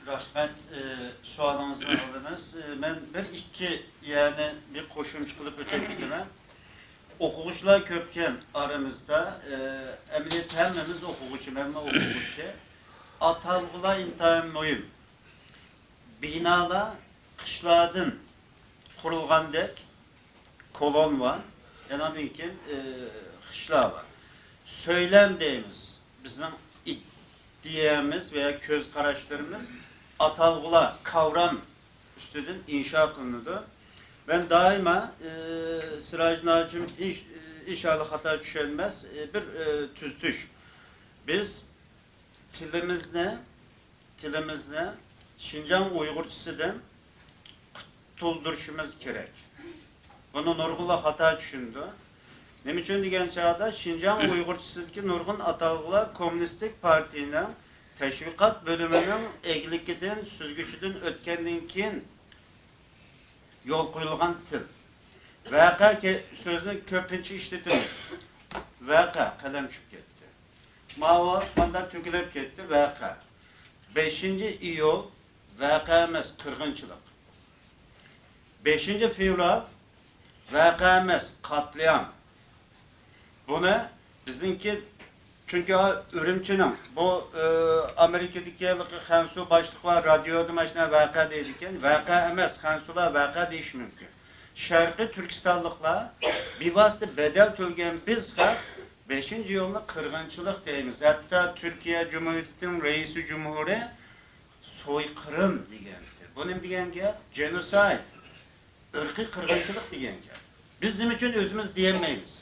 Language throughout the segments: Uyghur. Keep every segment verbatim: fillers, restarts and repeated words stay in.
رەھمەت، ئى، سوئالىڭىزنى ئالىمىز. ئى، مەن بىر ئىككى، يەنى بىر قوشۇمچە قىلىپ ئۆتۈپ كېتىمەن. ئوقۇغۇچىلار كۆپكەن ئارىمىزدا، ئى، ئەمەلىيەتتە ھەممىمىز ئوقۇغۇچى، مەنمۇ ئوقۇغۇچى. ئاتالغۇلار ئىنتايىن مۇھىم. بىنالار قىشلاردىن قۇرۇلغاندەك، كولون بار، ئانىڭدىن كېيىن، ئى، خىشلار بار. سۆيلەم دەيمىز. بىزنىڭ ئىدىيەمىز ۋە كۆز قاراشلىرىمىز ئاتالغۇلار، كاۋرام ئۈستىدىن ئىنشا قىلىنىدۇ. مەن دائىما، ئى، سىراجدىن ھاجىم ئىنش-، ئىنشاللا خاتا چۈشەنمەس، ئى، بىر، ئى، تۈزىتىش. بىز تىلىمىزنى، تىلىمىزنى شىنجاڭ ئۇيغۇرچىسىدىن قۇتۇلدۇرۇشىمىز كېرەك. بۇنى نۇرغۇنلار خاتا چۈشىنىدۇ. نېمە ئۈچۈن دېگەن چاغدا، شىنجاڭ ئۇيغۇرچىسىدىكى نۇرغۇن ئاتالغۇلار كوممۇنىستىك پارتىيىنىڭ تەشۋىقات بۆلۈمىنىڭ ئەگلىكىدىن، سۈزگۈچىدىن ئۆتكەندىن كېيىن يول قويۇلغان تىل. ۋەقە كە-، سۆزنى كۆپىنچە ئىشلىتىمىز. ۋەقە، قەلەم چۈشۈپ كەتتى. ماۋۇ ماندا تۆكۈلۈپ كەتتى، ۋەقە. بەشىنچى ئىيۇل، ۋەقە ئەمەس، قىرغىنچىلىق. بەشىنچى فېۋرال، ۋەقە ئەمەس، قاتلىئام. بۇنى بىزنىڭكى، چۈنكى ئۈرۈمچىنىڭ بۇ، ئى، ئامېرىكىدىكى ھېلىقى خەنسۇ باشلىقلار رادىيودا ماشۇنداق ۋەقە دەيدىكەن، ۋەقە ئەمەس، خەنسۇلار ۋەقە دېيىشى مۇمكىن. شەرقىي تۈركىستانلىقلار بىۋاسىتە بەدەل تۆلىگەن بىز خەق بەشىنچى ئىيۇلنى قىرغىنچىلىق دەيمىز. ھەتتا تۈركىيە جۇمھۇرىيىتىنىڭ رەئىسى جۇمھۇرى سويقىرىم دېگەنتى. بۇ نېمە دېگەن گەپ؟ جېنوسايد. ئىرقىي قىرغىنچىلىق دېگەن گەپ. بىز نېمە ئۈچۈن ئۆزىمىز دېيەلمەيمىز؟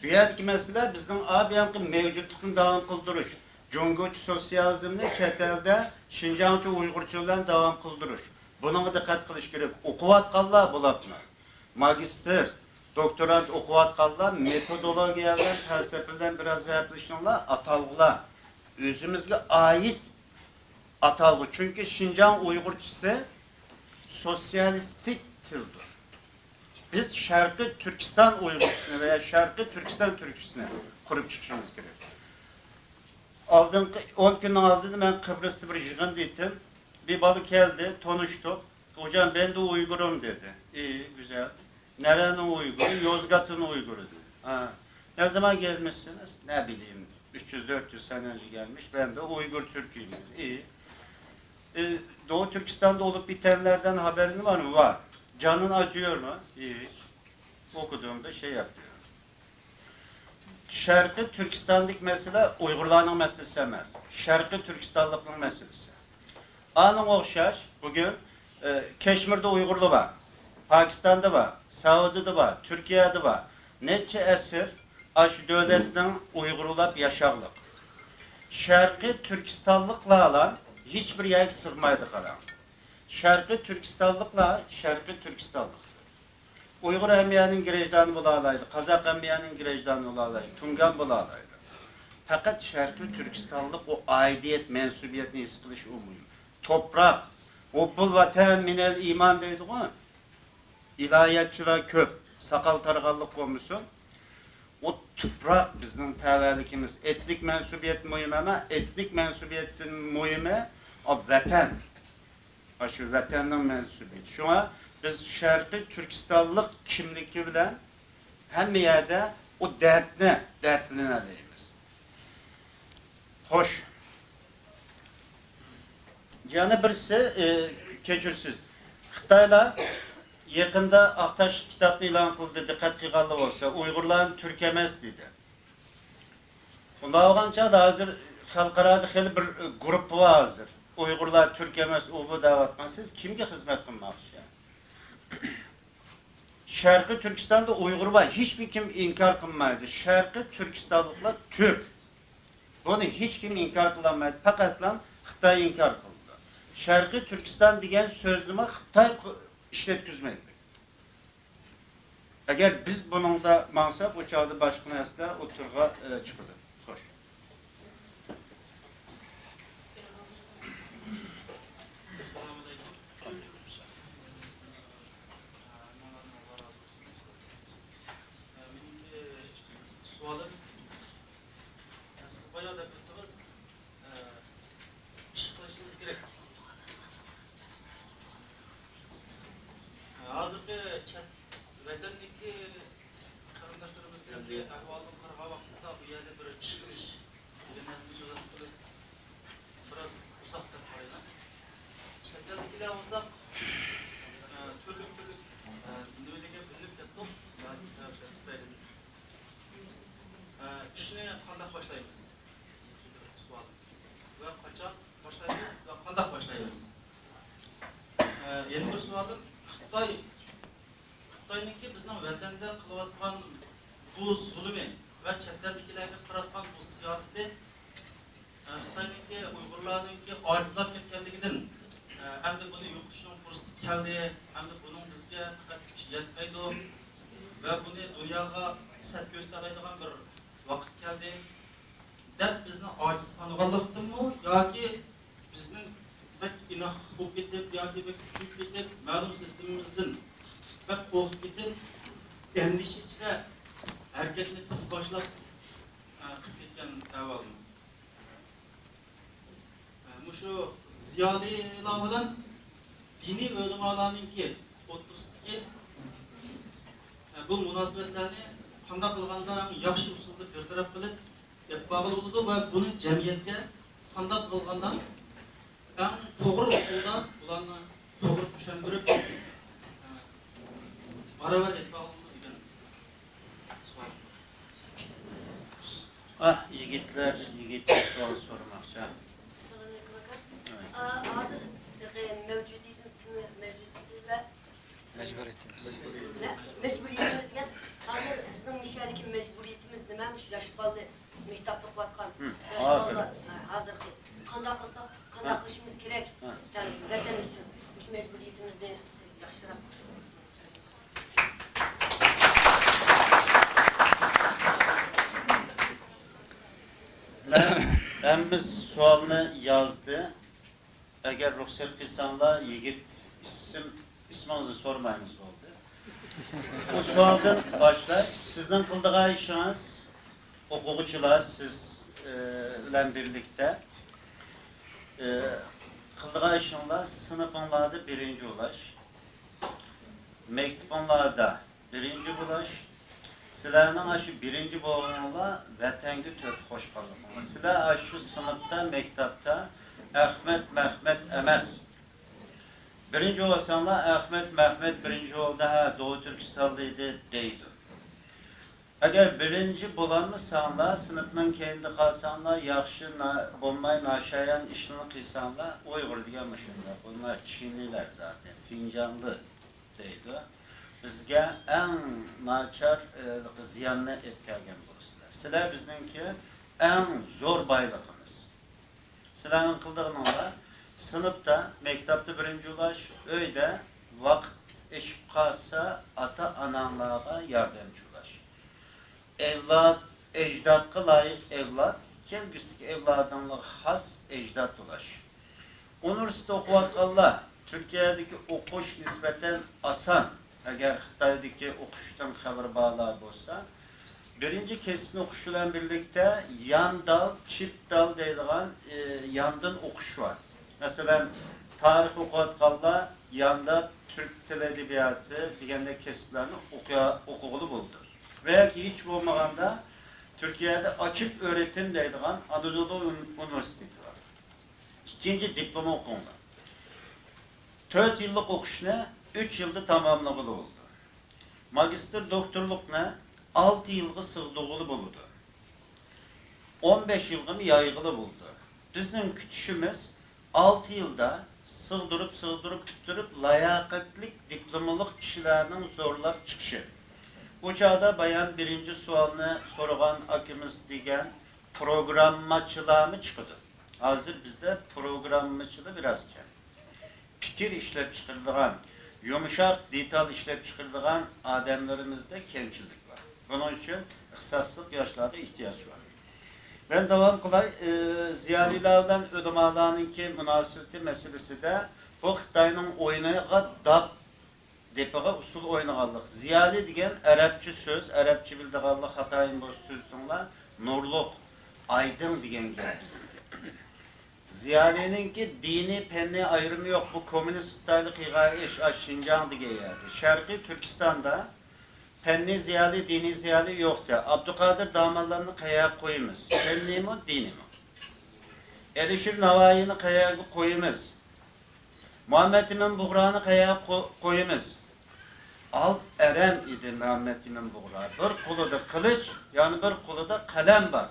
بۇ يەردىكى مەسىلە بىزنىڭ ئا بۇيانقى مەۋجۇتلۇقنى داۋام قىلدۇرۇش، جۇڭگوچە سوتسىيالىزمنى چەت ئەلدە شىنجاڭچە ئۇيغۇرچە بىلەن داۋام قىلدۇرۇش. بۇنىڭغا دىققەت قىلىش كېرەك. ئوقۇۋاتقانلار بولۇپمۇ، ماگىستىر، دوكتورانت ئوقۇۋاتقانلار مېتودولوگىيە بىلەن، پەلسەپە بىلەن بىرئاز ھەپىلىشىڭلار، ئاتالغۇلار. ئۆزىمىزگە ئائىت ئاتالغۇ. چۈنكى شىنجاڭ ئۇيغۇرچىسى سوتسىيالىستىك تىلدۇر. بىز شەرقىي تۈركىستان ئۇيغۇرچىسىنى ۋە شەرقىي تۈركىستان تۈركچىسىنى قۇرۇپ چىقىشىمىز كېرەك. ئالدىنقى ئون كۈننىڭ ئالدىدا مەن قىبرىستا بىر يىغىندا ئىدىم. بىر بالا كەلدى، تونۇشتۇق. «Hocam, ben de Uygur'um» dedi. «İyi, güzel. Nerenin Uygur'u?» «Yozgat'ın Uygur'u» dedi. «Ha, ne zaman gelmişsiniz?» «Ne bileyim, üç yüz dört yüz sene önce gelmiş. Ben de Uygur Türküyüm» dedi. «İyi. E, Doğu Türkistan'da olup bitenlerden haberin var mı?» «Var.» «Canın acıyor mu?» «Hiç. Okuduğumda şey yapıyorum.» شەرقىي تۈركىستاندىكى مەسىلە ئۇيغۇرلارنىڭ مەسىلىسى ئەمەس، شەرقىي تۈركىستانلىقنىڭ مەسىلىسى. ئانىڭغا ئوخشاش بۈگۈن، ئە، كەشمىردە ئۇيغۇرلار بار، پاكىستاندا بار، سەئۇدىدە بار، تۈركىيەدە بار. نەچچە ئەسىر ئاشۇ دۆلەتنىڭ ئۇيغۇرلاپ ياشاغلىق. شەرقىي تۈركىستانلىقلارلا ھېچبىر يەرگە سىغمايدۇ، قاراڭ. شەرقىي تۈركىستانلىقلار شەرقىي تۈركىستانلىق. ئۇيغۇر ھەممە يەرنىڭ گرېژدانى بولالايدۇ، قازاق ھەممە يەرنىڭ گرېژدانى بولالايدۇ، تۇڭگان بولالايدۇ. پەقەت شەرقىي تۈركىستانلىق ئۇ ئائىدىيەت، مەنسۇبىيەتنى ھېس قىلىش ئۇ مۇھىم. توپراق، «ھۇببۇل ۋەتەن مىنەل ئىمان» دەيدىغۇ. ئىلاھىيەتچىلەر كۆپ، ساقال تارىغانلىق بولمىسۇن. ئۇ تۇپراق بىزنىڭ تەۋەلىكىمىز. ئېتنىك مەنسۇبىيەت مۇھىم ئەمەس، ئېتنىك مەنسۇبىيەتتىن مۇھىمى ئۇ ۋەتەن. ئاشۇ ۋەتەننىڭ مەنسۇبىيىتى. شۇڭا بىز شەرقىي تۈركىستانلىق كىملىكى بىلەن ھەممە يەردە ئۇ دەردنى دەردلىنەلەيمىز. خوش. يەنە بىرسى، ئى، كەچۈرسىز. خىتايلار يېقىندا ئاقتاش كىتابنى ئېلان قىلدى، دىققەت قىلغانلار بولسا، ئۇيغۇرلارنى تۈرك ئەمەس دېدى. ئۇنداق بولغان چاغدا ھازىر خەلقئارادا خېلى بىر گۇرۇپپا بار ھازىر. ئۇيغۇرلار تۈرك ئەمەس، ئۇ بۇ دەۋاتقان. سىز كىمگە خىزمەت قىلماقچى؟ شەرقىي تۈركىستاندا ئۇيغۇر بار، ھېچبىر كىم ئىنكار قىلمايدۇ. شەرقىي تۈركىستانلىقلار تۈرك. بۇنى ھېچكىم ئىنكار قىلالمايدۇ، پەقەتلا خىتاي ئىنكار قىلىدۇ. شەرقىي تۈركىستان دېگەن سۆزنىمۇ خىتاي قو-، ئىشلەتكۈزمەيدۇ. ئەگەر بىز بۇنىڭدا ماڭساق، ئۇ چاغدا باشقا نەرسىلەر ئوتتۇرىغا، ئە، چىقىدۇ. خوش. ئەسسالامۇئەلەيكۇم. مېنىڭ، ئە، سوئالىم، سىز بايا دەپ ئۆتتىڭىز، ئىش قىلىشنى ۋە قاچان باشلايمىز ۋە قانداق باشلايمىز؟ ئە، يەنە بىر سوئالىم، خىتاي، خىتاينىڭكى بىزنىڭ ۋەتەندە قىلىۋاتقان بۇ زۇلۇمى ۋە چەت ئەلدىكىلەرگە قاراتقان بۇ سىياسىتى، ئە، خىتاينىڭكى ئۇيغۇرلارنىڭكى ئاجىزلاپ كەتكەنلىكىدىن، ئە، ئەمدى بۇنى يوقىتىشنىڭ پۇرسىتى كەلدى، ئەمدى بۇنىڭ بىزگە پەقەت كۈچى يەتمەيدۇ ۋە بۇنى دۇنياغا سەت كۆرسىتەلەيدىغان بىر ۋاقىت كەلدى دەپ بىزنى ئاجىز سانىغانلىقتىنمۇ ياكى بىزنىڭ بەك ئىناقلىق بولۇپ كېتىپ ياكى بەك كۈچىيىپ كېتىپ، مەلۇم سىستېمىمىزدىن بەك قورقۇپ كېتىپ، ئەندىشە ئىچىدە ھەرىكەتنى تېز باشلاپ، ئە، قىلىپ كەتكەن ئەھۋالمۇ؟ ئە، مۇشۇ زىيالىيلار بىلەن دىنىي ئۆلىمالارنىڭكى ئوتتۇرىسىدىكى، ئە، بۇ مۇناسىۋەتلەرنى قانداق قىلغاندا ياخشى ئۇسۇلدا بىر تەرەپ قىلىپ ئېلىپ بارغىلى بولىدۇ ۋە بۇنى جەمئىيەتكە قانداق قىلغاندا ئەڭ توغرا ئۇسۇلدا بۇلارنى توغرا چۈشەندۈرۈپ، ئە، باراۋەر ئېلىپ بارغىلى بولىدۇ دېگەن سوئال. ئاھ، يىگىتلەر، يىگىتلەر سوئال سورىماقچى. ئەسسالامۇئەلەيكۇم، ئاكا. ۋەئەلەيكۇم. ئا، ھازىر تېخى مەۋجۇدىيىتىمىز، مەۋجۇدىيىتىمىز ۋە مەجبۇرىيىتىمىز. مە-، مەجبۇرىيىتىمىز دېگەن، ھازىر بىزنىڭ مىشەدىكى مەجبۇرىيىتىمىز نېمە؟ مۇشۇ ياش بالىلار، مەكتەپتە ئوقۇۋاتقان ياش بالىلار، ھە، ھازىرقى. قانداق قىلساق، قانداق قىلىشىمىز كېرەك؟ ۋەتەن ئۈچۈن مۇشۇ مەجبۇرىيىتىمىزنى سىز ياخشىراق. مەن ھەممە سوئالنى يازدى. ئەگەر رۇخسەت قىلساڭلار، يىگىت ئىسىم، ئىسمىڭىزنى سورىمايمىز بولدى. بۇ سوئالدىن باشلاي. سىزنىڭ قىلىدىغان ئىشىڭىز، ئوقۇغۇچىلار سىز، ئى، بىلەن بىرلىكتە، ئى، قىلىدىغان ئىشىڭلار سىنىپىڭلاردا بىرىنچى بولاش، مەكتىپىڭلاردا بىرىنچى بولاش، سىلەرنىڭ ئاشۇ بىرىنچى بولغىنىڭلار ۋەتەنگە تۆھپە قوشقانلىقىڭلار. سىلەر ئاشۇ سىنىپتا، مەكتەپتە ئەخمەت، مەخمەت ئەمەس. بىرىنچى بولساڭلار، ئەخمەت، مەخمەت بىرىنچى بولدى، ھە، دوغۇ تۈركىستانلىدى دەيدۇ. ئەگەر بىرىنچى بولالمىساڭلار، سىنىپنىڭ كەينىدە قالساڭلار، ياخشى نا-، بولماي ناشايان ئىشنى قىلساڭلار، ئۇيغۇر دېگەن مۇشۇنداق، بۇلار چىنلىلەر زاتەن، سىنجاڭلى دەيدۇ. بىزگە ئەڭ ناچار، ئى، زىياننى ئېلىپ كەلگەن بولىسىلەر. سىلەر بىزنىڭكى ئەڭ زور بايلىقىمىز. سىلەرنىڭ قىلىدىغىنىڭلار سىنىپتا، مەكتەپتە بىرىنچى بولاش، ئۆيدە ۋاقىت ئېشىپ قالسا ئاتا-ئاناڭلارغا ياردەمچى بولاش. ئەۋلاد، ئەجدادقا لايىق ئەۋلاد، كەلگۈسىدىكى ئەۋلادىڭلارغا خاس ئەجداد بولاش. ئۇنىۋېرسىتېتتا ئوقۇۋاتقانلار، تۈركىيەدىكى ئوقۇش نىسبەتەن ئاسان. ئەگەر خىتايدىكى ئوقۇشتىن خەۋىرى بارلار بولسا، بىرىنچى كەسىپنى ئوقۇش بىلەن بىرلىكتە يان دال، چىپ دال دەيدىغان، ئى، ياندىن ئوقۇش بار. مەسىلەن، تارىخ ئوقۇۋاتقانلار ياندا تۈرك تىل ئەدەبىياتى دېگەندەك كەسىپلەرنى ئوقۇيا-، ئوقۇغىلى بولىدۇ. ۋە ياكى ھېچ بولمىغاندا تۈركىيەدە ئاچىك ئۆرېتىم دەيدىغان ئانادولۇ ئۇن-، ئۇنىۋېرسىتېتى بار. ئىككىنچى دىپلوم ئوقۇڭلار. تۆت يىللىق ئوقۇشنى ئۈچ يىلدا تاماملىغىلى بولىدۇ. ماگىستىر دوكتورلۇقنى ئالتە يىلغا سىغدۇرغىلى بولىدۇ. ئون بەش يىلغىمۇ يايغىلى بولىدۇ. بىزنىڭ كۈتۈشىمىز ئالتە يىلدا سىغدۇرۇپ، سىغدۇرۇپ پۈتتۈرۈپ، لاياقەتلىك دىپلوملۇق كىشىلەرنىڭ زورلاپ چىقىشى. ئۇ چاغدا بايام بىرىنچى سوئالنى سورىغان ئاكىمىز دېگەن پروگراممىچىلارمۇ چىقىدۇ. ھازىر بىزدە پروگراممىچىلار بىراز كەم. پىكىر ئىشلەپچىقىرىدىغان، يۇمشاق دېتال ئىشلەپچىقىرىدىغان ئادەملىرىمىزدە كەمچىلىك بار. بۇنىڭ ئۈچۈن ئىختىساسلىق ياشلارغا ئېھتىياج بار. مەن داۋام قىلاي، ئى، زىيالىيلار بىلەن ئۆلىمالارنىڭكى مۇناسىۋىتى مەسىلىسىدە بۇ خىتاينىڭ ئويۇنىغا داپ دېپىغا ئۇسسۇل ئوينىغانلىق. زىيالىي دېگەن ئەرەبچە سۆز، ئەرەبچە بىلىدىغانلار خاتايىم بولسا تۈزىتىڭلار. نۇرلۇق، ئايدىڭ دېگەن گەپ. زىيالىينىڭكى دىنىي، پەننىي ئايرىمى يوق. بۇ كوممۇنىست خىتايلىق يىغا ئىش، ئاش شىنجاڭ دېگەن يەردە. شەرقىي تۈركىستاندا پەننىي زىيالىي، دىنىي زىيالىي يوقتى. ئابدۇقادىر داموللامنى قەيەرگە قويىمىز؟ پەننىيمۇ، دىنىيمۇ؟ ئەلىشىر ناۋايىنى قەيەرگە قويىمىز؟ مۇھەممەد ئىمىن بۇغرانى قەيەرگە قو-، قويىمىز؟ ئالپ ئەرەن ئىدى مۇھەممەد ئىمىن بۇغرا. بىر قولىدا قىلىچ، يەنە بىر قولىدا قەلەم بار.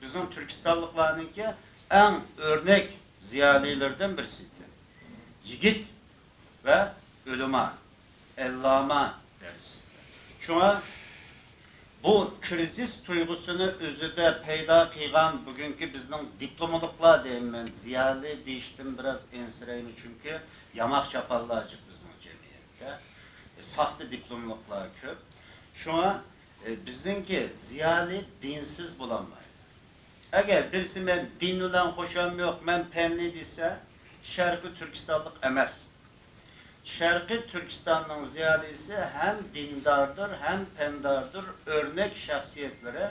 بىزنىڭ تۈركىستانلىقلارنىڭكى ئەڭ ئۆرنەك زىيالىيلىرىدىن بىرسى ئىدى. يىگىت ۋە ئۆلىما، ئەللاما دەرىجىسىدە. شۇڭا بۇ كىرىزىس تۇيغۇسىنى ئۆزىدە پەيدا قىلغان بۈگۈنكى بىزنىڭ دىپلوملۇقلار دەيمەن، زىيالىي دېيىشتىن بىراز ئەنسىرەيمەن، چۈنكى ياماق چاپانلار جىق بىزنىڭ جەمئىيەتتە. ساختا دىپلوملۇقلار كۆپ. شۇڭا، ئە، بىزنىڭكى زىيالىي دىنسىز بولالمايدۇ. ئەگەر بىرسى مەن دىن بىلەن خۇشام يوق، مەن پەننى دېسە، شەرقىي تۈركىستانلىق ئەمەس. شەرقىي تۈركىستاننىڭ زىيالىيسى ھەم دىنداردۇر، ھەم پەنداردۇر، ئۆرنەك شەخسىيەتلىرى.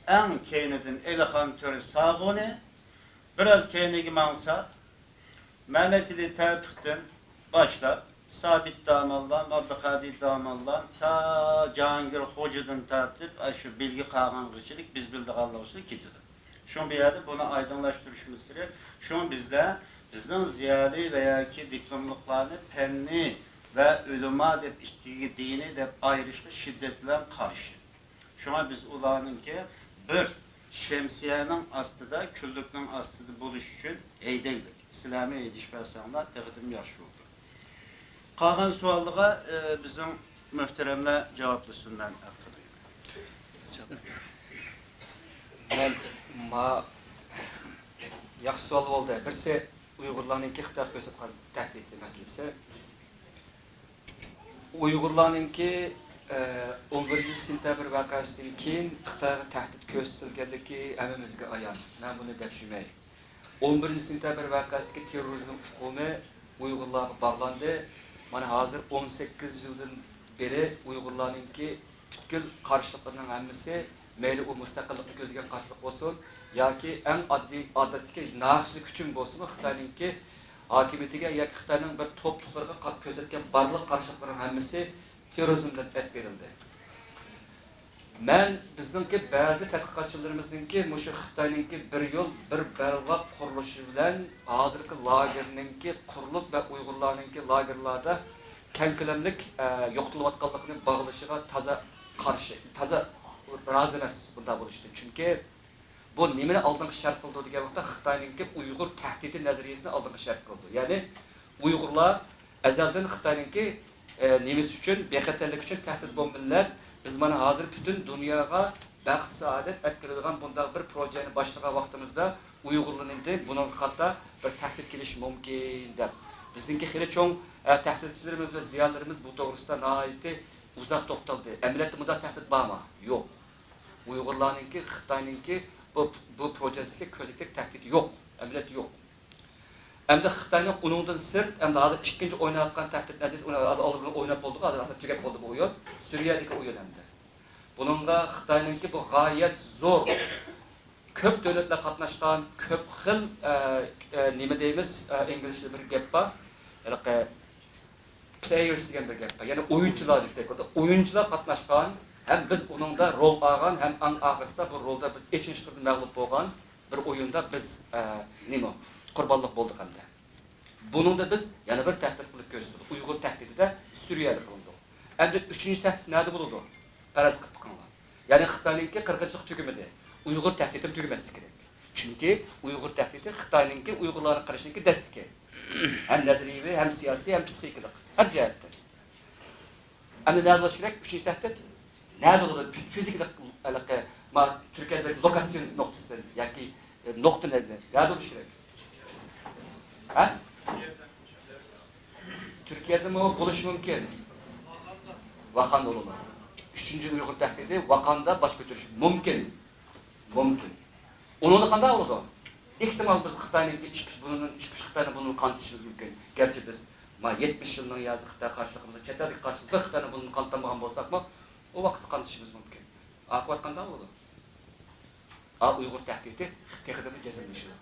ئەڭ كەينىدىن ئېلىخان تۆرە ساغۇنى، بىراز كەينىگە ماڭساق، مەمەتئېلى تەۋپىقتىن باشلاپ، سابىت داموللام، ئابدۇقادىر داموللام، تا جاھانگىر خوجىدىن تارتىپ، ئاشۇ بىلگە قالغانغىچىلىك، بىز بىلىدىغانلىغىچىلىك كېتىدۇ. شۇڭا بۇ يەردە بۇنى ئايدىڭلاشتۇرۇشىمىز كېرەك. شۇڭا بىزلەر بىزنىڭ زىيالىي ۋە ياكى دىپلوملۇقلارنى پەننىي ۋە ئۆلىما دەپ ئىككىگە، دىنىي دەپ ئايرىشقا شىددەت بىلەن قارشى. شۇڭا بىز ئۇلارنىڭكى بىر شەمسىيەنىڭ ئاستىدا، كۈنلۈكنىڭ ئاستىدا بولۇش ئۈچۈن ھەيدەيلى. سىلەرمۇ ھەيدىشىپ بەرسەڭلار تېخىدىن ياخشى بولىدۇ. قالغان سوئاللارغا، ئى، بىزنىڭ مۆھتەرەملەر جاۋابلىسۇن، مەن ئەرز قىلىمەن. مەن ما ياخشى سوئال بولدى. بىرسى ئۇيغۇرلارنىڭكى خىتايغا كۆرسەتكەن تەھدىتى مەسىلىسى. ئۇيغۇرلارنىڭكى، ئە، ئون بىرىنچى سېنتەبىر ۋەقەسىدىن كېيىن خىتايغا تەھدىت كۆرسىتىلگەنلىكى ھەممىمىزگە ئايان. مەن بۇنى دەپ يۈرمەي. ئون بىرىنچى سېنتەبىر ۋەقەسىدىكى تېررورىزم ئۇقۇمى ئۇيغۇرلارغا باغلاندى. مانا ھازىر ئون سەككىز يىلدىن بېرى ئۇيغۇرلارنىڭكى پۈتكۈل قارشىلىقلىرىنىڭ ھەممىسى، مەيلى ئۇ مۇستەقىللىقنى كۆزلىگەن قارشىلىق بولسۇن ياكى ئەڭ ئاددىي، ئادەتتىكى ناھەقچىلىك ئۈچۈن بولسىمۇ، خىتاينىڭكى ھاكىمىيىتىگە ياكى خىتاينىڭ بىر توپلۇقلىرىغا قا-، كۆرسەتكەن بارلىق قارشىلىقلىرىنىڭ ھەممىسى تېررورىزمدىن ئەپ بېرىلدى. مەن بىزنىڭكى بەزى تەتقىقاتچىلىرىمىزنىڭكى مۇشۇ خىتاينىڭكى بىر يول، بىر بەلباغ قۇرۇلۇشى بىلەن ھازىرقى لاگېرنىڭكى قۇرۇلۇپ ۋە ئۇيغۇرلارنىڭكى لاگېرلاردا كەڭ كۆلەملىك، ئە، يوقىتىلىۋاتقانلىقىنى باغلىشىغا تازا قارشى، تازا رازى ئەمەس بۇنداق بولۇشىدىن. چۈنكى بۇ نېمىنى ئالدىنقى شەرت قىلىدۇ دېگەن ۋاقىتتا، خىتاينىڭكى ئۇيغۇر تەھدىتى نەزەرىيەسىنى ئالدىنقى شەرت قىلىدۇ. يەنى ئۇيغۇرلار ئەزەلدىن خىتاينىڭكى، ئە، نېمىسى ئۈچۈن، بىخەتەرلىك ئۈچۈن تەھدىت بولما مىللەت. بىز مانا ھازىر پۈتۈن دۇنياغا بەخت-سائادەت ئەپ كېلىدىغان بۇنداق بىر پروژەنى باشلىغان ۋاقتىمىزدا، ئۇيغۇرلارنىڭدىن بۇنىڭغا قارىتا بىر تەھدىت كېلىشى مۇمكىن دەپ، بىزنىڭكى خېلى چوڭ، ئە، تەھلىلچىلىرىمىز ۋە زىيالىيلىرىمىز بۇ توغرىسىدا ناھايىتى ئۇزاق توختالدى. ئەمەلىيەتتە مۇنداق تەھدىت بارمۇ؟ يوق. ئۇيغۇرلارنىڭكى خىتاينىڭكى بۇ، بۇ پروژېسىگە كۆزەكتەك تەھدىت يوق، ئەمەلىيەتتە يوق. ئەمدى خىتاينىڭ ئۇنىڭدىن سىرت، ئەمدى ھازىر ئىككىنچى ئويناۋاتقان تەھدىت نەزەرىيەسى، ئۇنى ھازىر ئالدىن ئويناپ بولدۇق، ھازىر ئاسان تۈگەپ بولدى بۇ ئويۇن. سۈرىيەدىكى ئويۇن ئەمدى. بۇنىڭغا خىتاينىڭكى بۇ غايەت زور، كۆپ دۆلەتلەر قاتناشقان، كۆپ خىل، ئە، ئە، نېمە دەيمىز، ئە، ئىنگلىزچە بىر گەپ بار. ھېلىقى پلېيېرس دېگەن بىر گەپ بار. يەنى ئويۇنچىلار دېسەك بولىدۇ. ئويۇنچىلار قاتناشقان ھەم بىز ئۇنىڭدا رول ئالغان ھەم ئەڭ ئاخىرسىدا بۇ رولدا بىز ئېچىنىشلىردا مەغلۇپ بولغان بىر ئويۇندا بىز، ئە، نېمە، قۇربانلىق بولدۇق ئەمدى. بۇنىڭدا بىز يەنە بىر تەھدىت قىلىپ كۆرسىتىدۇق. ئۇيغۇر تەھدىتىدە سۈرىيەلىك قىلىندۇق. ئەمدى ئۈچىنچى تەھدىت نەدە بولىدۇ؟ پەرەز قىلىپ بېقىڭلار. يەنى خىتاينىڭكى قىرغىنچىلىق تۈگىمىدى. ئۇيغۇر تەھدىتىمۇ تۈگىمەسلىكى كېرەك. چۈنكى ئۇيغۇر تەھدىتى خىتاينىڭكى ئۇيغۇرلارنى قىرىشىنىڭكى دەسلىكى. ھەم نەزەرىيىۋى، ھەم سىياسىي، ھەم پسىخىكىلىق. ھەر جەھەتتىن. ئەمدى نەدە بولۇشى كېرەك؟ ئۈچىنچى تەھدىت نەدە بولىدۇ؟ فىزىكىلىق ھېلىقى، ما، تۈركىيەدە بىر لوكاسىيون نۇقتىسىدىن ياكى، ئە، نۇقتا نەدە؟ نەدە بولۇشى كېرەك؟ ھە؟ تۈركىيەدىمۇ بولۇشى مۇمكىن. ۋاخاندا بولىدۇ. ئۈچىنچى ئۇيغۇر تەھدىتى ۋاخاندا باش كۆتۈرۈشى مۇمكىن. مۇمكىن. ئۇنىڭدا قانداق بولىدۇ؟ ئېھتىمال بىز خىتاينىڭكى ئىچكۈچ، بۇنىڭ ئىچكۈچ خىتاينى بۇنىڭ قانىتىشىمىز مۇمكىن. گەرچە بىز ما يەتمىش يىلنىڭ يازى خىتاي قارشىلىقىمىزدا، چەت ئەلدىكى قارشىلىق بىر خىتاينى بۇنىڭ قانىتالمىغان بولساقمۇ، ئۇ ۋاقىتتا قانىتىشىمىز مۇمكىن. ئاقىۋەت قانداق بولىدۇ؟ ئا، ئۇيغۇر تەھدىتى تېخىدىمۇ جەزملىشىدۇ.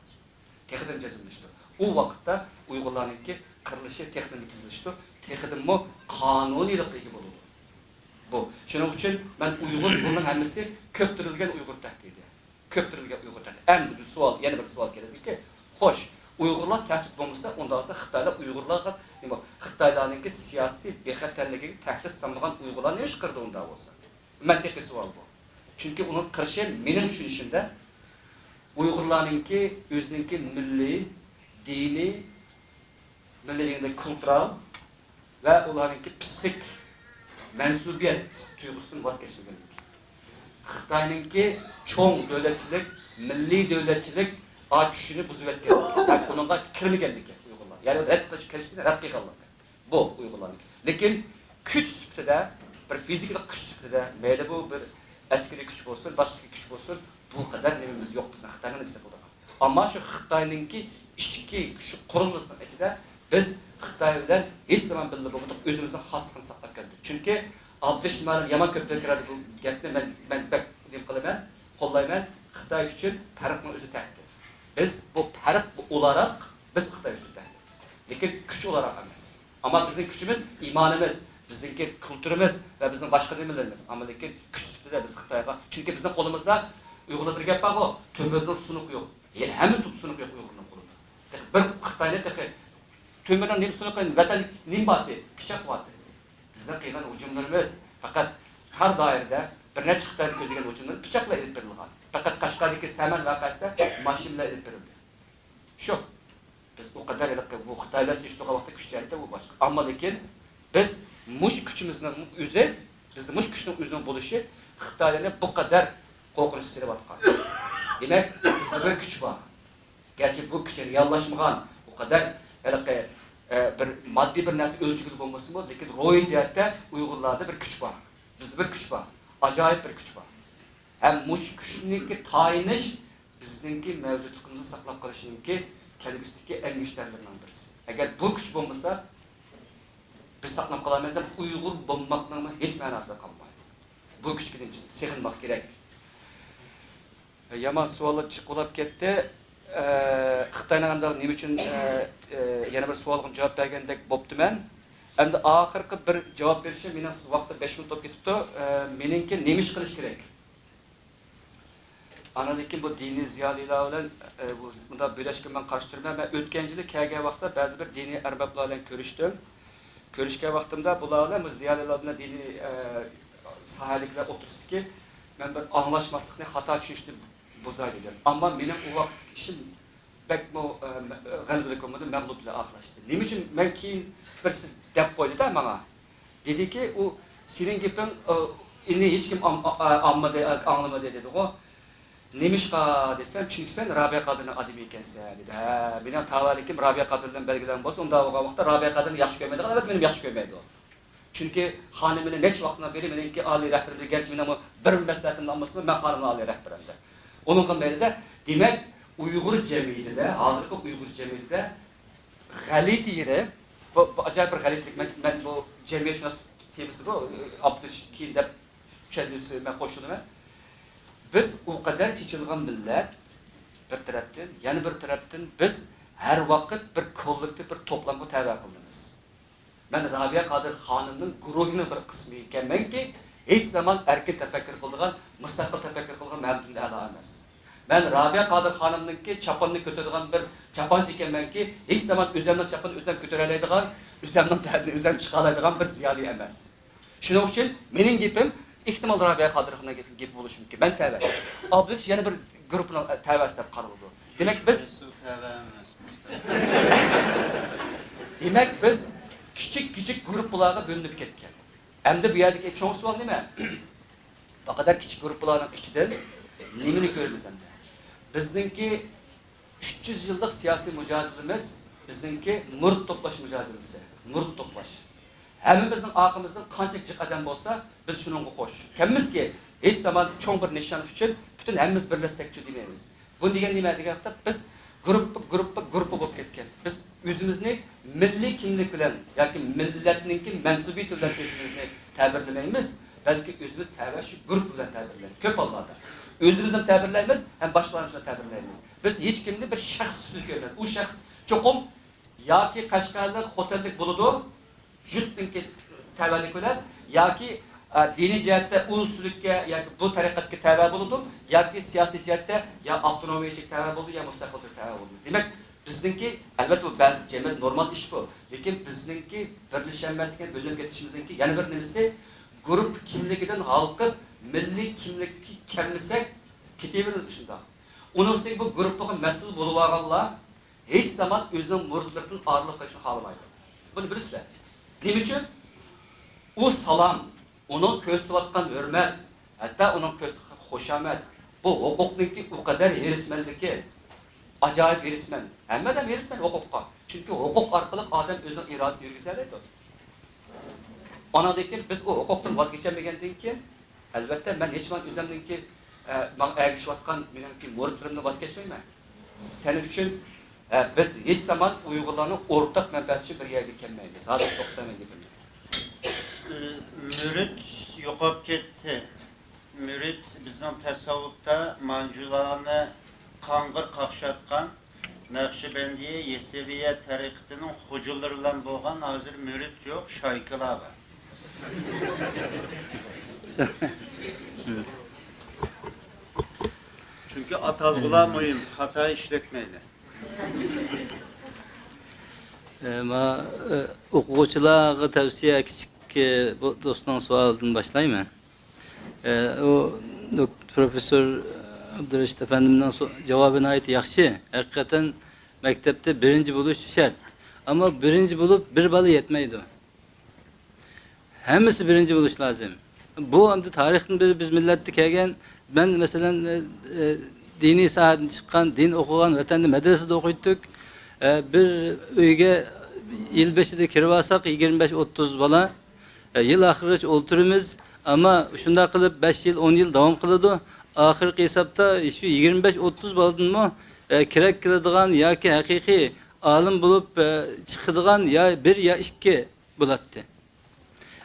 تېخىدىمۇ جەزملىشىدۇ. ئۇ ۋاقىتتا ئۇيغۇرلارنىڭكى قىرىلىشى تېخىدىمۇ تېزلىشىدۇ، تېخىدىنمۇ قانۇنىيلىققا ئىگە بولىدۇ. بۇ. شۇنىڭ ئۈچۈن مەن ئۇيغۇر، بۇنىڭ ھەممىسى كۆپتۈرۈلگەن ئۇيغۇر تەھدىتى. كۆپتۈرۈلگەن ئۇيغۇر تەھدىتى. ئەمدى بىر سوئال، يەنە بىر سوئال كېلىدۇكى، خوش، ئۇيغۇرلار تەھدىت بولمىسا، ئۇنداق بولسا خىتايلار ئۇيغۇرلارغا، نېمە، خىتايلارنىڭكى سىياسىي بىخەتەرلىكىگە تەھدىت سانىدىغان ئۇيغۇرلار نېمە ئىش قىلىدۇ ئۇنداق بولسا؟ مەنتىقىي سوئال بۇ. چۈنكى ئۇنىڭ قىرىشى، مېنىڭ چۈشىنىشىمدە، ئۇيغۇرلارنىڭكى ئۆزىنىڭكى مىللىي، دىنىي، مىللىي دېگەندە كۇلتۇرال ۋە ئۇلارنىڭكى پسىخىك مەنسۇبىيەت تۇيغۇسىدىن ۋاز كەچمىگەنلىكى. خىتاينىڭكى چوڭ دۆلەتچىلىك، مىللىي دۆلەتچىلىك ئا كۈچىنى بۇزۇۋەتكەنلىكى ھەم ئۇنىڭغا كىرمىگەنلىكى ئۇيغۇرلار. يەنى رەت قىلىش كېلىشىنى رەت قىلغانلىقى. بۇ ئۇيغۇرلارنىڭ. لېكىن كۈچ سۈپىتىدە، بىر فىزىكىلىق كۈچ سۈپىتىدە، مەيلى بۇ بىر ئەسكىرىي كۈچ بولسۇن، باشقا كۈچ بولسۇن، بۇ قەدەر نېمىمىز يوق بىزنىڭ خىتاينىڭ نېمىسى قىلىدىغان. ئەمما شۇ خىتاينىڭكى ئىچكى شۇ قۇرۇلمىسىنىڭ ئىچىدە بىز خىتاي بىلەن ھېچ زامان بىللە بولمىدۇق، ئۆزىمىزنىڭ خاسلىقىنى ساقلاپ كەلدۇق. چۈنكى ئابدۇرېشىت مۇئەللىم يامان كۆپ تەكرارلىدى بۇ گەپنى، مەن، مەن بەك نېمە قىلىمەن، قوللايمەن. خىتاي ئۈچۈن پەرقنىڭ ئۆزى تەھدىت. بىز بۇ پەرق، بۇ ئولاراق بىز خىتاي ئۈچۈن تەھدىت. لېكىن كۈچ ئولاراق ئەمەس. ئەمما بىزنىڭ كۈچىمىز ئىمانىمىز، بىزنىڭكى كۇلتۇرىمىز ۋە بىزنىڭ باشقا نېمىلىرىمىز. ئەمما لېكىن كۈچ سۈپىتىدە بىز خىتايغا، چۈنكى بىزنىڭ قولىمىزدا ئۇيغۇرلاردا بىر گەپ بارغۇ، تۆمۈرنىڭ سۇنۇقى يوق. ھېلى ھەممە تۇتقا سۇنۇق يوق ئۇيغۇرنىڭ قولىدا. تېخى بىر خىتاينى تېخى تۆمۈرنىڭ نېمە سۇنۇقى، ۋەتەن نېمە بارتى؟ پىچاق بارتى. بىزنىڭ قىلغان ھۇجۇملىرىمىز پەقەت تار دائىرىدە بىر نەچچە خىتاينى كۆزلىگەن ھۇجۇملىرىمىز پىچاق بىلەن ئېلىپ بېرىلغان. پەقەت قەشقەردىكى سەمەن ۋەقەسىدە ماشىنا بىلەن ئېلىپ بېرىلدى. شۇ. بىز ئۇ قەدەر ھېلىقى بۇ خىتاي بىلەن سېلىشتۇرغان ۋاقىتتا كۈچ جەھەتتە ئۇ باشقا. ئەمما لېكىن بىز مۇشۇ كۈچىمىزنىڭ ئۆزى، بىزدە مۇشۇ كۈچنىڭ ئۆزىنىڭ بولۇشى خىتايلارنى بۇ قەدەر قورقۇنچقا سېلىۋاتقان. دېمەك، بىزدە بىر كۈچ بار. گەرچە بۇ كۈچ رېئاللاشمىغان، ئۇ قەدەر ھېلىقى، ئە، بىر ماددىي بىر نەرسە ئۆلچىگىلى بولمىسىمۇ، لېكىن روھىي جەھەتتە ئۇيغۇرلاردا بىر كۈچ بار. بىزدە بىر كۈچ بار. ئاجايىپ بىر كۈچ بار. ھەم مۇشۇ كۈچنىڭكى تايىنىش بىزنىڭكى مەۋجۇتلۇقىمىزنى ساقلاپ قېلىشنىڭكى كەلگۈسىدىكى ئەڭ كۈچلۈكلىرىنىڭ بىرسى. ئەگەر بۇ كۈچ بولمىسا، بىز ساقلاپ قالالمايمىز ھەم ئۇيغۇر بولماقنىڭمۇ ھېچ مەناسى قالمايدۇ. بۇ كۈچكە نېمە ئۈچۈن سېغىنماق كېرەك؟ يامان سوئاللار جىق بولاپ كەتتى. ئە، خىتاينىڭ ئانداق نېمە ئۈچۈن، ئە، ئە، يەنە بىر سوئالغا جاۋاب بەرگەندەك بوپتىمەن. ئەمدى ئاخىرقى بىر جاۋاب بېرىشىم، مېنىڭ ۋاقتىم بەش مىنۇت بولۇپ كېتىپتۇ. ئە، مېنىڭكى نېمە ئىش قىلىش كېرەك؟ ئاندىن كېيىن بۇ دىنىي زىيالىيلار بىلەن، ئە، بۇ مۇنداق بۆلەشكە مەن قارشى تۇرىمەن. مەن ئۆتكەن يىلى كەلگەن ۋاقىتتا بەزى بىر دىنىي ئەربابلار بىلەن كۆرۈشتۈم. كۆرۈشكەن ۋاقتىمدا بۇلار بىلەن، بۇ زىيالىيلار بىلەن دىنىي، ئە، ساھەدىكىلەر ئوتتۇرىسىدىكى مەن بىر ئاڭلاشماسلىقنى، خاتا چۈشىنىشنى بۇزاي دېدىم. ئەمما مېنىڭ ئۇ ۋاقىتتىكى ئىشىم بەكمۇ، ئە، مە-، غەلىبىلىك بولمىدى، مەغلۇپ بىلەن ئاخىرلاشتى. نېمە ئۈچۈن مەن كېيىن بىرسى دەپ قويدى-دە ماڭا. دېدىكى، ئۇ سېنىڭ گېپىڭ، ئۇ، ئېنى ھېچكىم ئام-، ئا-، ئا-، ئاڭلىمىدى، ئاڭلىمىدى دېدىغۇ. نېمىشقا دېسەم، چۈنكى سەن رابىيە قادىرنىڭ ئادىمى ئىكەنسەن دېدى. ھە، مېنىڭ تاۋەلىكىم رابىيە قادىر بىلەن بەلگىلەنگەن بولسا، ئۇنداق بولغان ۋاقىتتا رابىيە قادىرنى ياخشى كۆرمەيدىغان، ئەلۋەتتە مېنىمۇ ياخشى كۆرمەيدۇ. چۈنكى خانىمىنى نەچچە ۋاقىتتىن بېرى مېنىڭكى ئالىي رەھبىرىمدە، گەرچە مېنىڭمۇ بىر مەسلىھەتىمنى ئالمىسىمۇ، مەن خانىمنىڭ ئالىي رەھبىرىمدە. ئۇنىڭغا مەيلىدە، دېمەك، ئۇيغۇر جەمئىيىتىدە، ھازىرقى ئۇيغۇر جەمئىيىتىدە غەلىتە يېرى، بۇ، بۇ ئاجايىپ بىر غەلىتىلىك. مەن، مەن بۇ جەمئىيەتشۇناس تېمىسى بۇ، ئابدۇش كېيىن دەپ چۈشەندۈرسە مەن قوشۇلىمەن. بىز ئۇ قەدەر چېچىلغان مىللەت بىر تەرەپتىن، يەنە بىر تەرەپتىن بىز ھەر ۋاقىت بىر كوللېكتىپ، بىر توپلامغا تەۋە قىلىنىمىز. مەن رابىيە قادىر خانىمنىڭ گۇرۇھىنىڭ بىر قىسمى ئىكەنمەنكى، ھېچ زامان ئەركىن تەپەككۇر قىلىدىغان، مۇستەقىل تەپەككۇر قىلىدىغان مەمتىمىن ئەلا ئەمەس. مەن رابىيە قادىر خانىمنىڭكى چاپىنىنى كۆتۈرىدىغان بىر چاپانچى ئىكەنمەنكى، ھېچ زامان ئۆزەمنىڭ چاپىنىنى ئۆزەم كۆتۈرەلەيدىغان، ئۆزەمنىڭ دەردىنى ئۆزەم چىقالايدىغان بىر زىيالىي ئەمەس. شۇنىڭ ئۈچۈن مېنىڭ گېپىم، ئېھتىمال، رابىيە قادىر خانىمنىڭ گېپى بولۇشى مۇمكىن. مەن تەۋە. ئابدۇش يەنە بىر گۇرۇپپىنىڭ تەۋەسى دەپ قارىلىدۇ. دېمەك، بىز، دېمەك، بىز كىچىك، كىچىك گۇرۇپپىلارغا بۆلۈنۈپ كەتكەن. ئەمدى بۇ يەردىكى چوڭ سوئال نېمە؟ بۇ قەدەر كىچىك گۇرۇپپىلارنىڭ ئىچىدىن نېمىنى كۆرىمىز ئەمدى؟ بىزنىڭكى ئۈچ يۈز يىللىق سىياسىي مۇجادىلىمىز بىزنىڭكى مۇرىت توپلاش مۇجادىلىسى. مۇرىت توپلاش. ھەممىمىزنىڭ ئارقىمىزدىن قانچە جىق ئادەم بولسا، بىز شۇنىڭغا قوش. كەممىزكى، ھېچ زامان چوڭ بىر نىشان ئۈچۈن پۈتۈن ھەممىمىز بىرلەشسەكچۇ دېمەيمىز. بۇ دېگەن نېمە دېگەن ۋاقىتتا، بىز گۇرۇپپا، گۇرۇپپا، گۇرۇپپا بولۇپ كەتكەن. بىز ئۆزىمىزنى مىللىي كىملىك بىلەن ياكى مىللەتنىڭكى مەنسۇبىيىتى بىلەن ئۆزىمىزنى تەبىرلىمەيمىز، بەلكى ئۆزىمىز تەۋە شۇ گۇرۇپپا بىلەن تەبىرلەيمىز. كۆپ ھاللاردا ئۆزىمىزنى تەبىرلەيمىز ھەم باشقىلارنى شۇنداق تەبىرلەيمىز. بىز ھېچكىمنى بىر شەخس سۈپىتىدە كۆرمەيمىز. ئۇ شەخس چوقۇم ياكى قەشقەرلىك، خوتەنلىك بولىدۇ، يۇرتنىڭكى تەۋەلىكى بىلەن، ياكى، ئە، دىنىي جەھەتتە ئۇ سۈلۈككە ياكى بۇ تەرىقەتكە تەۋە بولىدۇ، ياكى سىياسىي جەھەتتە يا ئاپتونومىيەچىلىك تەۋە بولىدۇ، يا مۇستەقىلچىلىك تەۋە بولىدۇ. دېمەك، بىزنىڭكى، ئەلۋەتتە، بۇ بەزى جەمئىيەت نورمال ئىشقۇ، لېكىن بىزنىڭكى بىرلىشەلمەسلىكىمىز، بۆلۈنۈپ كېتىشىمىزنىڭكى يەنە بىر نېمىسى، گۇرۇپپا كىملىكىدىن ھالقىپ، مىللىي كىملىككە كەلمىسەك، كېتىۋېرىمىز شۇنداق. ئۇنىڭ ئۈستىگە بۇ گۇرۇپپىغا مەسئۇل بولۇۋالغانلار ھېچ زامان ئۆزىنىڭ مۇرىتلىرىدىن ئايرىلىپ قېلىشنى خالىمايدۇ. بۇنى بىلىسىلەر. نېمە ئۈچۈن؟ ئۇ سالام، ئۇنىڭ كۆرسىتىۋاتقان ھۆرمەت، ھەتتا ئۇنىڭ كۆرسىتىۋاتقان خۇشامەت، بۇ ھوقۇقنىڭكى ئۇ قەدەر ھېرىسمەنلىكى، ئاجايىپ ھېرىسمەن. ھەممە ئادەم ھېرىسمەن ھوقۇققا. چۈنكى ھوقۇق ئارقىلىق ئادەم ئۆزىنىڭ ئىرادىسىنى يۈرگۈزەلەيدۇ. ئاناندىن كېيىن بىز ئۇ ھوقۇقتىن ۋاز كېچەلمىگەندىن كېيىن، ئەلۋەتتە، مەن ھېچ ۋاقىت ئۆزۈمنىڭكى، ئە، ماڭا ئەگىشىۋاتقان مېنىڭكى مۇرىتلىرىمدىن ۋاز كەچمەيمەن. سەن ئۈچۈن، ئە، بىز ھېچ زامان ئۇيغۇرلارنىڭ ئورتاق مەنپەئەتى ئۈچۈن بىر يەرگە كەلمەيمىز. ھازىر توختايمەن گېپىمنى. مۇرىت يوقاپ كەتتى. مۇرىت بىزنىڭ تەسەۋۋۇپتا مانجۇلارنى قاڭغىر قاقشاتقان، نەقشىبەندىيە، يېسىۋىيە تەرىقىتىنىڭ خوجىلىرى بىلەن بولغان، ھازىر مۇرىت يوق، شايكىلار بار. چۈنكى ئاتالغۇلار مۇھىم، خاتا ئىشلەتمەيلى. ئە، ما، ئە، ئوقۇغۇچىلارغا تەۋسىيە، كىچىك، ئە، بۇ دوستنىڭ سوئالىدىن باشلايمەن. ئە، ئۇ دوك-، پروفېسسور ئابدۇرېشىت ئەپەندىمنىڭ سو-، جاۋابى ناھايىتى ياخشى. ھەقىقەتەن مەكتەپتە بىرىنچى بولۇش شەرت. ئەمما بىرىنچى بولۇپ بىر بالا يەتمەيدۇ. ھەممىسى بىرىنچى بولۇش لازىم. بۇ ئەمدى تارىختىن بېرى بىز مىللەتتە كەلگەن، مەن مەسىلەن، ئە، ئە، دىنىي ساھەدىن چىققان، دىن ئوقۇغان، ۋەتەندە مەدرەسىدە ئوقۇيتتۇق. ئە، بىر ئۆيگە يىل بېشىدا كىرىۋالساق يىگىرمە بەش ئوتتۇز بالا، ئە، يىل ئاخىرىغىچە ئولتۇرىمىز. ئەمما شۇنداق قىلىپ بەش يىل، ئون يىل داۋام قىلىدۇ. ئاخىرقى ھېسابتا شۇ يىگىرمە بەش ئوتتۇز بالىدىنمۇ، ئە، كېرەك كېلىدىغان ياكى ھەقىقىي ئالىم بولۇپ، ئە، چىقىدىغان يا بىر يا ئىككى بولاتتى.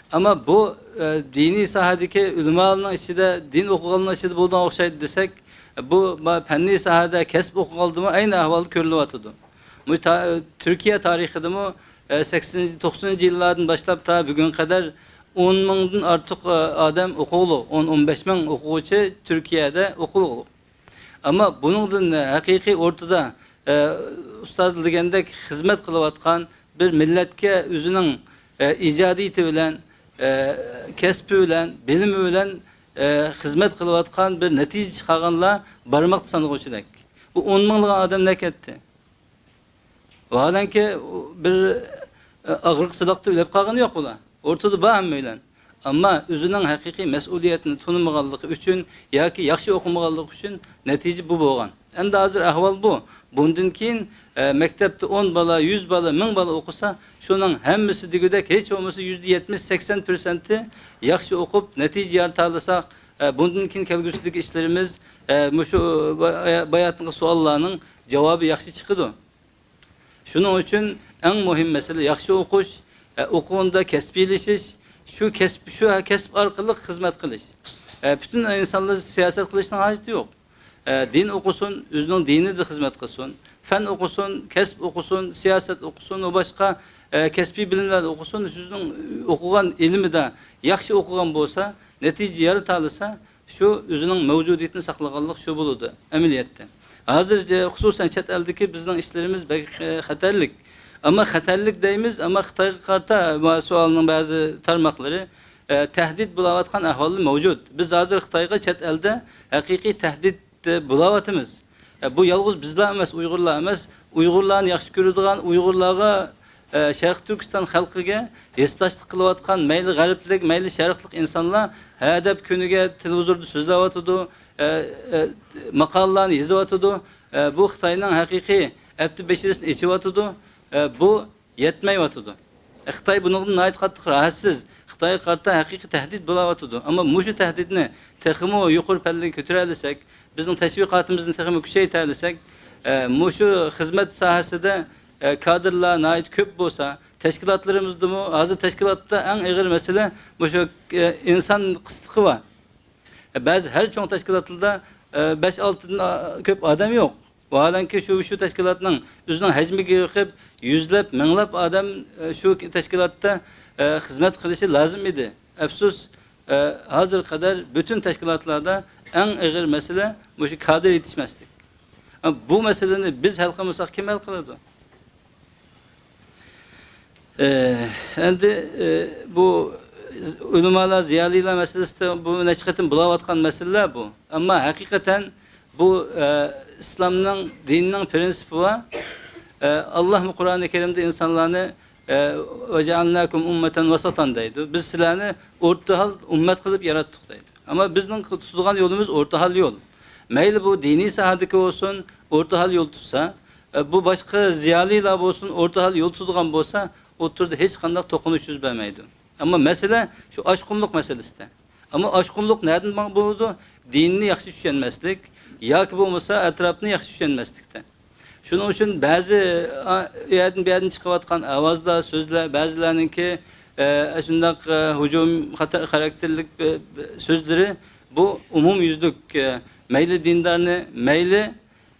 ئەمما بۇ، ئە، دىنىي ساھەدىكى ئۆلىمالارنىڭ ئىچىدە، دىن ئوقۇغانلارنىڭ ئىچىدە بولىدىغان ئوخشايدۇ دېسەك، بۇ ما-، پەننىي ساھەدە كەسىپ ئوقۇغانلىرىمۇ ئەينى ئەھۋالدا كۆرۈلۈۋاتىدۇ. بۇ تا-، تۈركىيە تارىخىدىمۇ، ئە، سەكسىنىنچى، توقسىنىنچى يىللاردىن باشلاپ تا بۈگۈنگە قەدەر ئون مىڭدىن ئارتۇق، ئە، ئادەم ئوقۇغلۇق، ئون، ئون بەش مىڭ ئوقۇغۇچى تۈركىيەدە ئوقۇغلۇق. ئەمما بۇنىڭدىن ھەقىقىي ئورتىدا، ئە، ئۇستاز دېگەندەك خىزمەت قىلىۋاتقان، بىر مىللەتكە ئۆزىنىڭ، ئە، ئىجادىيىتى بىلەن، ئە، كەسپى بىلەن، بىلىمى بىلەن، ئە، خىزمەت قىلىۋاتقان بىر نەتىجە چىقارغانلار بارماقتا سانىغۇچىدەك. بۇ ئون مىڭلىغان ئادەم نەگە كەتتى؟ ۋاھالەنكى، بىر، ئە، ئاغرىق سىلاقتا ئۆلۈپ قالغىنى يوق بۇلار. ئورتىدا بار ھەممەيلەن. ئەمما ئۆزىنىڭ ھەقىقىي مەسئۇلىيەتنى تونۇمىغانلىقى ئۈچۈن ياكى ياخشى ئوقۇمىغانلىقى ئۈچۈن نەتىجە بۇ بولغان. ئەمدى ھازىر ئەھۋال بۇ. بۇندىن كېيىن، ئە، مەكتەپتە ئون بالا، يۈز بالا، مىڭ بالا ئوقۇسا، شۇنىڭ ھەممىسى دېگۈدەك ھېچ بولمىسا يۈزدە يەتمىش، سەكسەن پىرسەنتى ياخشى ئوقۇپ، نەتىجە يارىتالىساق، ئە، بۇندىن كېيىن كەلگۈسىدىكى ئىشلىرىمىز، ئە، مۇشۇ با-، باياتقى سوئاللارنىڭ جاۋابى ياخشى چىقىدۇ. شۇنىڭ ئۈچۈن ئەڭ مۇھىم مەسىلە ياخشى ئوقۇش، ئە، ئوقۇغىنىدا كەسپىيلىشىش، شۇ كەسىپ، شۇ كەسىپ ئارقىلىق خىزمەت قىلىش. ئە، پۈتۈن ئىنسانلار سىياسەت قىلىشنىڭ ھاجىتى يوق. ئە، دىن ئوقۇسۇن، ئۆزىنىڭ دىنىدا خىزمەت قىلسۇن، پەن ئوقۇسۇن، كەسىپ ئوقۇسۇن، سىياسەت ئوقۇسۇن، ۋە باشقا، ئە، كەسپىي بىلىملەردە ئوقۇسۇن، ئۆزىنىڭ ئوقۇغان ئىلمىدا ياخشى ئوقۇغان بولسا، نەتىجە يارىتالىسا، شۇ ئۆزىنىڭ مەۋجۇدىيىتىنى ساقلىغانلىق شۇ بولىدۇ ئەمەلىيەتتە. ھازىر، ئە، خۇسۇسەن چەت ئەلدىكى بىزنىڭ ئىشلىرىمىز بەك، ئە، خەتەرلىك. ئەمما خەتەرلىك دەيمىز، ئەمما خىتايغا قارىتا ما سوئالنىڭ بەزى تارماقلىرى، ئە، تەھدىت بولاۋاتقان ئەھۋاللار مەۋجۇت. بىز ھازىر خىتايغا چەت ئەلدە ھەقىقىي تەھدىت، ئە، بولاۋاتىمىز. ئە، بۇ يالغۇز بىزلا ئەمەس، ئۇيغۇرلار ئەمەس. ئۇيغۇرلارنى ياخشى كۆرىدىغان، ئۇيغۇرلارغا، ئە، شەرقىي تۈركىستان خەلقىگە ھېسداشلىق قىلىۋاتقان مەيلى غەربلىك، مەيلى شەرقلىق ئىنسانلار ھەدەپ كۈنىگە تېلېۋىزوردا سۆزلەۋاتىدۇ، ئە، ئە، ماقالىلارنى يېزىۋاتىدۇ. ئە، بۇ خىتاينىڭ ھەقىقىي ئەپتى بېشىرىسىنى ئېچىۋاتىدۇ. ئە، بۇ يەتمەيۋاتىدۇ. خىتاي بۇنىڭدىن ناھايىتى قاتتىق راھەتسىز. خىتايغا قارىتا ھەقىقىي تەھدىت بولاۋاتىدۇ. ئەمما مۇشۇ تەھدىتنى تېخىمۇ يۇقىرى پەللىگە كۆتۈرەلىسەك، بىزنىڭ تەشۋىقاتىمىزنى تېخىمۇ كۈچەيتەلىسەك، ئە، مۇشۇ خىزمەت ساھەسىدە، ئە، كادىرلار ناھايىتى كۆپ بولسا، تەشكىلاتلىرىمىزدىمۇ، ھازىر تەشكىلاتتا ئەڭ ئېغىر مەسىلە مۇشۇ، ئە، ئىنسان قىسلىقى بار. بەزى ھەر چوڭ تەشكىلاتلاردا، ئە، بەش-ئالتىدىن كۆپ ئادەم يوق. ۋاھالەنكى شۇ، شۇ تەشكىلاتنىڭ ئۆزىنىڭ ھەجمىگە بېقىپ، يۈزلەپ، مىڭلاپ ئادەم، ئە، شۇ تەشكىلاتتا، ئە، خىزمەت قىلىشى لازىم ئىدى. ئەپسۇس، ئە، ھازىرغا قەدەر پۈتۈن تەشكىلاتلاردا ئەڭ ئېغىر مەسىلە مۇشۇ كادىر يېتىشمەسلىك. ئە، بۇ مەسىلىنى بىز ھەل قىلمىساق، كىم ھەل قىلىدۇ؟ ئە، ئەمدى، ئە، بۇ ئۆلىمالار، زىيالىيلار مەسىلىسىدە بۇ نەچچە قېتىم بولاۋاتقان مەسىلىلەر بۇ. ئەمما ھەقىقەتەن بۇ، ئە، ئىسلامنىڭ، دىننىڭ پرىنسىپى بار. ئە، ئاللاھمۇ قۇرئانى كەرىمدە ئىنسانلارنى، ئە، «ۋەجەئەلناكۇم ئۇممەتەن ۋاساتان» دەيدۇ. «بىز سىلەرنى ئورتا ھال ئۈممەت قىلىپ ياراتتۇق» دەيدۇ. ئەمما بىزنىڭ تۇتىدىغان يولىمىز ئورتا ھال يول. مەيلى بۇ دىنىي ساھەدىكى بولسۇن، ئورتا ھال يول تۇتسا، ئە، بۇ باشقا زىيالىيلار بولسۇن، ئورتا ھال يول تۇتىدىغان بولسا، ئوتتۇرىدا ھېچقانداق توقۇنۇش يۈز بەرمەيدۇ. ئەمما مەسىلە شۇ ئاشقۇنلۇق مەسىلىسىدە. ئەمما ئاشقۇنلۇق نەدىن بولىدۇ؟ دىننى ياخشى چۈشەنمەسلىك ياكى بولمىسا ئەتراپنى ياخشى چۈشەنمەسلىكتە. شۇنىڭ ئۈچۈن بەزى، ئا، ئۇ يەردىن بۇ يەردىن چىقىۋاتقان ئاۋازلار، سۆزلەر، بەزىلەرنىڭكى، ئە، شۇنداق، ئە، ھۇجۇم خاتا-، خاراكتېرلىك، ئە، سۆزلىرى بۇ ئومۇميۈزلۈك، ئە، مەيلى دىندارنى، مەيلى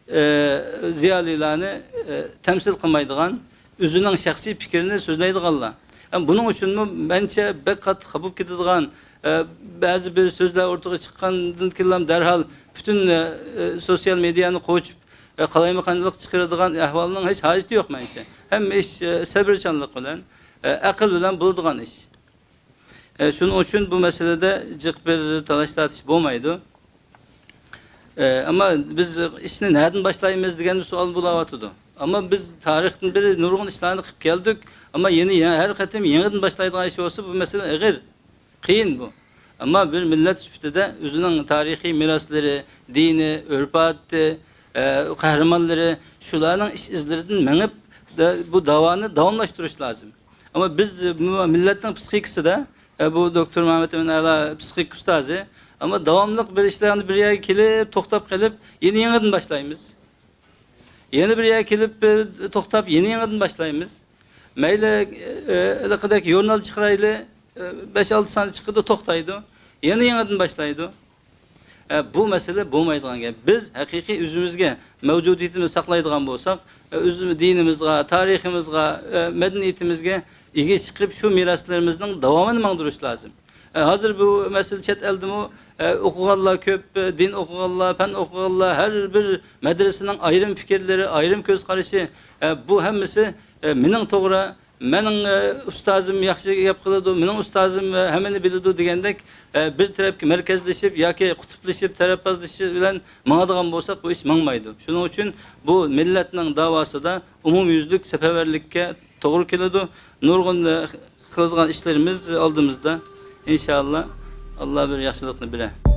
ئە، زىيالىيلارنى، ئە، تەمسىل قىلمايدىغان، ئۆزىنىڭ شەخسىي پىكرىنى سۆزلەيدىغانلار. ھەم بۇنىڭ ئۈچۈنمۇ مەنچە بەك قاتتىق خاپا بولۇپ كېتىدىغان، ئە، بەزى بىر سۆزلەر ئورتىغا چىققاندىن كېيىنلا دەرھال پۈتۈن، ئە، ئە، سوتسىيال مېدىيانى قوچۇپ، ئە، قالايمىقانچىلىق چىقىرىدىغان ئەھۋالنىڭ ھېچ ھاجىتى يوق مەنچە. ھەممە ئىش، ئە، سەۋرچانلىق بىلەن، ئە، ئەقىل بىلەن بولىدىغان ئىش. ئە، شۇنىڭ ئۈچۈن بۇ مەسىلىدە جىق بىر تالاش-تارتىش بولمايدۇ. ئە، ئەمما بىز ئىشنى نەدىن باشلايمىز دېگەن بىر سوئال بولاۋاتىدۇ. ئەمما بىز تارىختىن بېرى نۇرغۇن ئىشلارنى قىلىپ كەلدۇق. ئەمما يەنە، يەنە ھەر قېتىم يېڭىدىن باشلايدىغان ئىش بولسا، بۇ مەسىلە ئېغىر، قىيىن بۇ. ئەمما بىر مىللەت سۈپىتىدە ئۆزىنىڭ تارىخىي مىراسلىرى، دىنى، ئۆرپ-ئادىتى، ئە، قەھرىمانلىرى، شۇلارنىڭ ئىش ئىزلىرىدىن مېڭىپ، دە-، بۇ داۋانى داۋاملاشتۇرۇش لازىم. ئەمما بىز، ئە، بۇ مىللەتنىڭ پسىخىكىسىدە، ئە، بۇ دوكتور مەمەت ئەمىن ئەلا پسىخىك ئۇستازى، ئەمما داۋاملىق بىر ئىشلارنى بىر يەرگە كېلىپ، توختاپ قېلىپ، يەنە يېڭىدىن باشلايمىز. يەنە بىر يەرگە كېلىپ، ئە، توختاپ، يەنە يېڭىدىن باشلايمىز. مەيلى، ئە، ھېلىقىدەك ژۇرنال چىقىرايلى، ئە، بەش-ئالتە سان چىقىدۇ، توختايدۇ. يەنە يېڭىدىن باشلايدۇ. ئە، بۇ مەسىلە بولمايدىغان گەپ. بىز ھەقىقىي ئۆزىمىزگە مەۋجۇدىيىتىمىزنى ساقلايدىغان بولساق، ئە، ئۆز دىنىمىزغا، تارىخىمىزغا، ئە، مەدەنىيىتىمىزگە ئىگە چىقىپ، شۇ مىراسلىرىمىزنىڭ داۋامىنى ماڭدۇرۇش لازىم. ئە، ھازىر بۇ مەسىلە چەت ئەلدىمۇ، ئە، ئوقۇغانلار كۆپ، ئە، دىن ئوقۇغانلار، پەن ئوقۇغانلار، ھەر بىر مەدرىسىنىڭ ئايرىم پىكىرلىرى، ئايرىم كۆز قارىشى، ئە، بۇ ھەممىسى، ئە، مېنىڭ توغرا، مېنىڭ، ئە، ئۇستازىم ياخشى گەپ قىلىدۇ، مېنىڭ ئۇستازىم، ئە، ھەممىنى بىلىدۇ دېگەندەك، ئە، بىر تەرەپكە مەركەزلىشىپ ياكى قۇتۇپلىشىپ، تەرەپبازلىشىش بىلەن ماڭىدىغان بولساق، بۇ ئىش ماڭمايدۇ. شۇنىڭ ئۈچۈن بۇ مىللەتنىڭ داۋاسىدا ئومۇميۈزلۈك سەپەرۋەرلىككە توغرا كېلىدۇ. نۇرغۇن، ئە، قىلىدىغان ئىشلىرىمىز ئالدىمىزدا. ئىنشائاللا، ئاللا بىر ياخشىلىقنى بېرە.